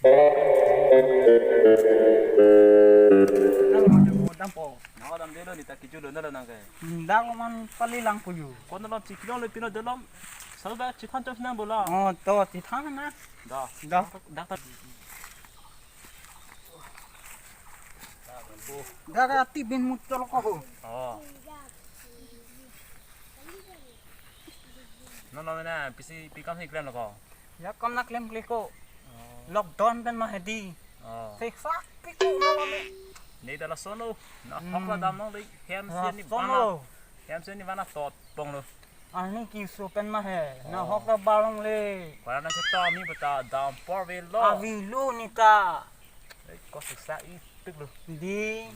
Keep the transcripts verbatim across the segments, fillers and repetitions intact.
Nang dampo. Nang damdelo, neta kejutlo nalo nangke. Dak man pali lang puyu. Konat lom chiklo le pino delom. Salu dak chithan chos nang bola. Oh, to chithan na. Da. Da. Dak ta. Dak ati bin muchol ko ho. Oh. No, no, na, pisi pikam si klemlo ko. Ya kam na klemkle ko. Oh. Lockdown pen ma hedi. Oh. Theksak pik ko na lo me. Ne ta lason lo. Na Hmm. hok la dam nang dei. Hem si ni Lason bana. lo. Hem si ni bana tot pong lo. Ani kiso pen ma he. Na Oh. hok ta balong le. Para na se to mi bata dam por ve lo. Avi lo neta. Eh, ko siksa i pik lo. Di.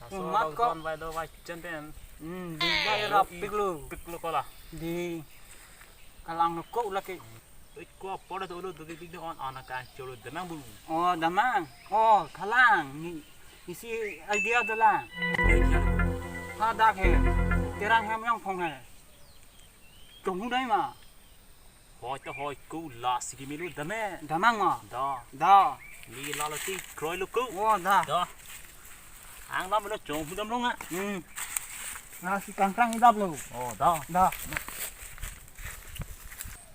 Laso Umat ko. lockdown vai do vai chen pen. Hmm, di vai rap pik lo. Pik lo ko la. Di. Kalang lo ko lake. Oi, ko apor do lo do dik dik on ana kan cholo damang bu. Oh, damang. Oh, kalang. Ni isi idea dolang. Hadak he. Terang hem yang phong he. Chong hu dai ma. Hoi to hoi ku la sigi milu dame. Damang ma. Da. Da. Ni la lo ti kroi lo ku. Oh, da. Da. Ang lam lo chong hu dam long a. Hmm. Na si kangkrang idap lo. Oh, da. Da.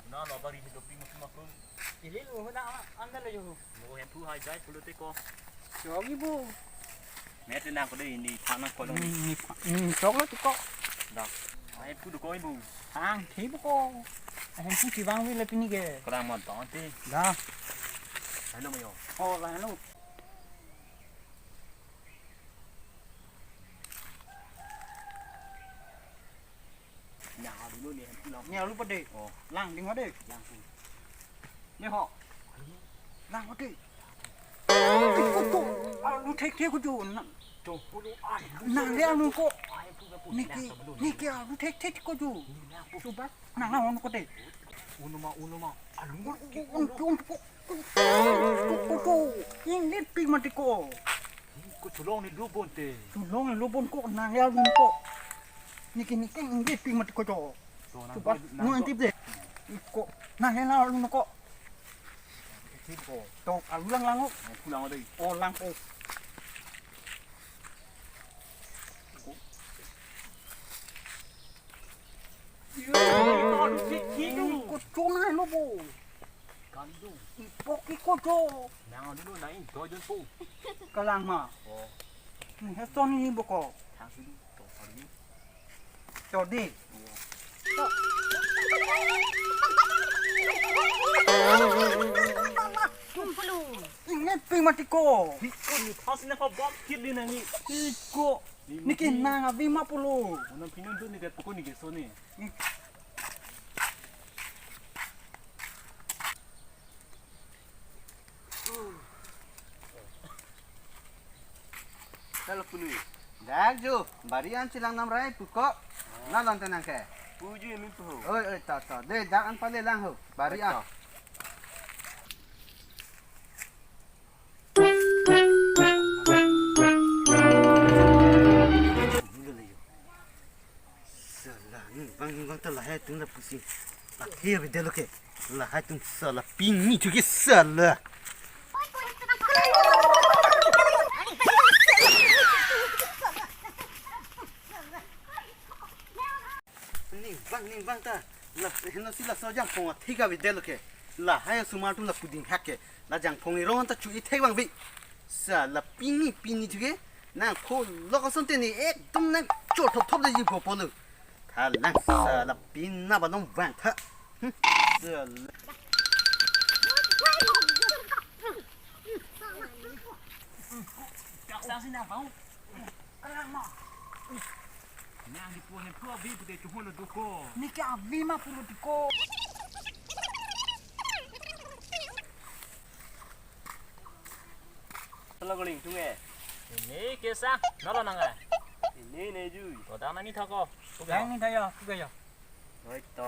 Na lo bari hi doping mus ma ku. Ili lo na anda lo yo. Mo hem pu hai jai pulo te ko. Chogi bu. Net nang ko dei ni thang nang ko long. Ni ni chok lo ti ko. Da. Hai pu do ko bu. Thang thi bu ko. Hem pu ti bang vi le pini ke. Ko dang mo tong ti. Da. Hai lo mo yo. Oh, la lo. Nya alu ni hem pu lang. Nya alu pade. Oh. Lang ding pade. Lang pu. Ne ho. Lang pade. Alu thek thek ko jo. Nang. Jo, alu ai. Nang le alu ko. Ai pu pu. Niki, niki alu thek thek ko jo. Lang pu. Coba. Nang nang on ko de. Unuma, unuma. Alu ko. Un un ko. Ko ko. Inglit pik mati ko. Ko chulong ni lu bon te. Chulong ni lu bon ko nang ya lu ko. Niki niki ingge ping mat ko jo. To nang Coba ko, nang nu ko. Antip de. Ko nang ya lu ko. Antip ko. To alu lang lang ko. Nang pulang dei. Oh lang ko. Ko chona lo bo. Kan du. Ipok iko jo. Nang dulu na in doi dun pu. Kalang ma. Oh. Ni he son ni boko. Thang si du. To pari. To di. Tumpulu. Inget pi mati ko. Iko ni thas ne ko bok kit di nang ni. Iko. Niki nang avi ma pulo. Unang pinun tu ni ke tuko ni ke so ni. Halo punu. Dak ju, bari an chelang nam rai puko. Na lon tenang ke. Puju min pu. Oi, oi, to, to. De, dak an pale lang ho. Bari an. Oi, to. Sala, ning bang ning bang ta lahai atum lapusi. Akhir video lo ke. Lahai atum sala pini chuki sala. Ning bang ning bang ta. La heno si laso jangphong athik avedetlo ke. Lahai asomar atum lapu dinghak ke. La jangphong irong ta chu-i thek abang vi. Sala pini pini chuke. Nang pholok asonte ni ekdom nang chor thop thop le ji pho polo. Thalang sala pini na ba nong vangtha. Hmm. Sala. Dak sang si nang bang. Kalang ma. Nang di pu hem pu avi pute chuhon lo doko. Niki avi ma pulo doko. Sala goling tunge. Ini kesa, nala nang eh. Ini ne ju. Ko dang nani thako. Dang ni thaya, kuga ya. Oi to.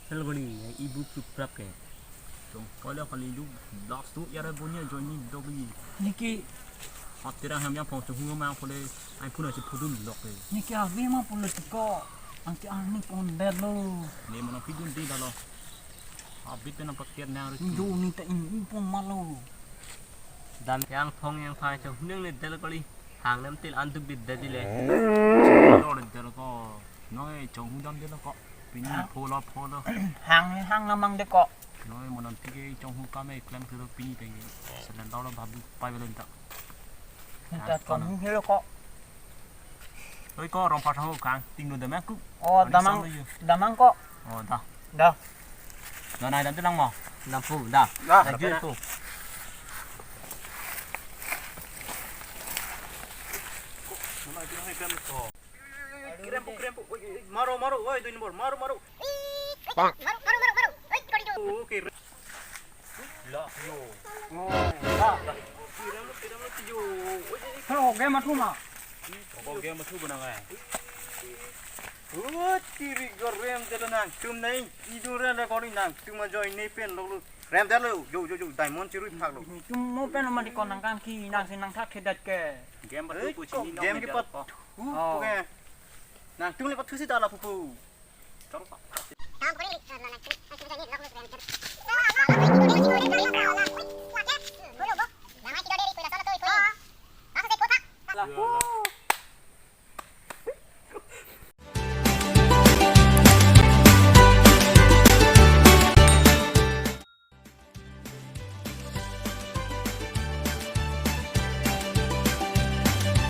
Sala goni, ibu prup prap ke. Tong, kala kali lu, blast tu, yara bonya join ni dog ni. Niki, Tirang hem yang phong chunghung ma pule, ai phuna si phudun lok le. Ne ke ave ma pulo tiko. Anke arni pon bet lo. Ne mano phidun di dalo. Abit pen paket nang ri. Jo ne ta in in pon ma lo. Dam yang phong yang phai chunghung ne del kali. Hang nem til an duk bit de di le. Lo de del ko. Noi chunghung dam del ko. Pini pho lo pho lo. Hang hang namang de ko. Noi monon pike chunghung kame klem thuro pini te. Selen dolo babu pai belen ta. Hang ta kon helo ko. Oi ko rong pha thang kang ting nu dam ku. Oh, damang, damang ko. Oh, da. Da. Da nai dam telang mo. Dam pu, da. Da. Da ju pu. Krem pu, krem pu. Oi, oi, maro, maro, oi, dui nombor, maro, maro. Bang. Maro, maro, maro, maro. Oi, kori jo. Oke. La, yo. Oh, la. Krem lo, krem lo, yo. Oi, oi. Hello, game mathu ma. Oke, game mathu benang eh. Oh, tiri gorem jelo nangtum nai. Idun re le kori nangtum ajoine pen lo lo. Rem det lo, jo, jo, jo, diamond chirui phak lo. Tum mo pen ma di kon nang kan ki nang si nang thak thedat ke. Game pathu. Eh, pu ko chini game ke pathu. Oh. Oke. Nangtum le pathu si dala pupu. Kamu pa. Lah.